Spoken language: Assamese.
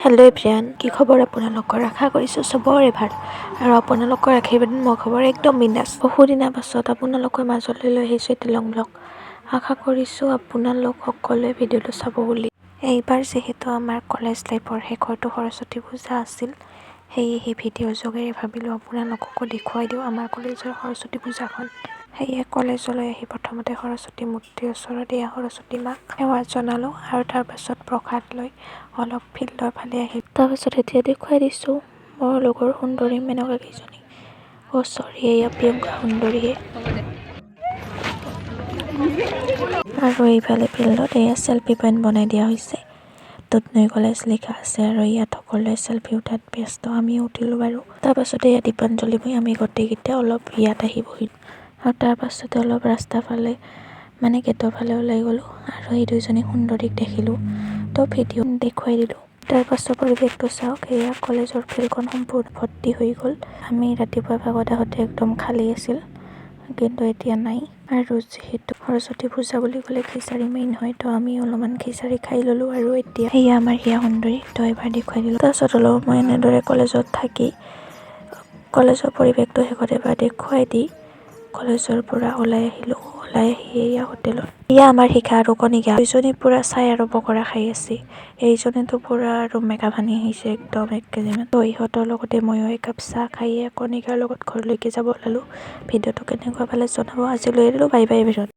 হেল্ল' এভৰিৱান, কি খবৰ আপোনালোকৰ? আশা কৰিছোঁ চবৰে ভাল আৰু আপোনালোকৰ আশীৰ্বাদত মোৰ খবৰ একদম বিন্দাছ। বহুদিনৰ পাছত আপোনালোকৰ মাজলৈ লৈ আহিছোঁ এটি লং ব্লগ। আশা কৰিছোঁ আপোনালোক সকলোৱে ভিডিঅ'টো চাব বুলি। এইবাৰ যিহেতু আমাৰ কলেজ লাইফৰ শেষৰটো সৰস্বতী পূজা আছিল, সেয়েহে ভিডিঅ'ৰ যোগেৰে ভাবিলোঁ আপোনালোককো দেখুৱাই দিওঁ আমাৰ কলেজৰ সৰস্বতী পূজাখন। সেয়ে কলেজলৈ আহি প্ৰথমতে সৰস্বতী মূৰ্তিৰ ওচৰত এয়া সৰস্বতী মাক সেৱা জনালোঁ আৰু তাৰপাছত প্ৰসাদ লৈ অলপ ফিল্ডৰ ফালে আহিলোঁ। তাৰপাছত এতিয়া দেখুৱাই দিছোঁ মোৰ লগৰ সুন্দৰী মেনকা কেইজনী। অ' চৰি, এয়া প্ৰিয়ংকা সুন্দৰীহে। আৰু এইফালে ফিল্ডত এয়া চেলফি পইণ্ট বনাই দিয়া হৈছে। দুধনৈ কলেজ লিখা আছে আৰু ইয়াত সকলোৱে চেলফি উঠাত ব্যস্ত। আমিও উঠিলোঁ বাৰু। তাৰপাছতে ইয়াত দীপাঞ্জলি মই আমি গোটেইকেইটা অলপ ইয়াত আহি বহিলোঁ আৰু তাৰপাছতে অলপ ৰাস্তা ফালে, মানে গেটৰ ফালে ওলাই গ'লোঁ আৰু এই দুজনী সুন্দৰীক দেখিলোঁ, তো ভিডিঅ' দেখুৱাই দিলোঁ। তাৰ পাছৰ পৰিৱেশটো চাওক। এয়া কলেজৰ ফিল্ডখন সম্পূৰ্ণ ভৰ্তি হৈ গ'ল। আমি ৰাতিপুৱা ভাগত আহোঁতে একদম খালী আছিল, কিন্তু এতিয়া নাই। আৰু যিহেতু সৰস্বতী পূজা বুলি ক'লে খিচাৰি মেইন হয়, তো আমি অলপমান খিচাৰি খাই ল'লোঁ। আৰু এতিয়া সেয়া আমাৰ হিয়া সুন্দৰী, তো এবাৰ দেখুৱাই দিলোঁ। তাৰপিছত অলপ মই এনেদৰে কলেজত থাকি কলেজৰ পৰিৱেশটো শেষত এবাৰ দেখুৱাই দি কলেজৰ পৰা ওলাই আহিলোঁ। ওলাই আহি এয়া হোটেলত এয়া আমাৰ শিখা আৰু কণিকা দুইজনী পূৰা চাই আৰু পকৰা খাই আছে। এইজনীতো পূৰা আৰু মেকআপ সানি আহিছে একদম 1 কেজিমান। তো ইহঁতৰ লগতে ময়ো একাপ চাহ খাই কণিকাৰ লগত ঘৰলৈকে যাব ওলালোঁ। ভিডিঅ'টো কেনেকুৱা পালে জনাব। আজিলৈ এৰিলোঁ। Bye bye everyone.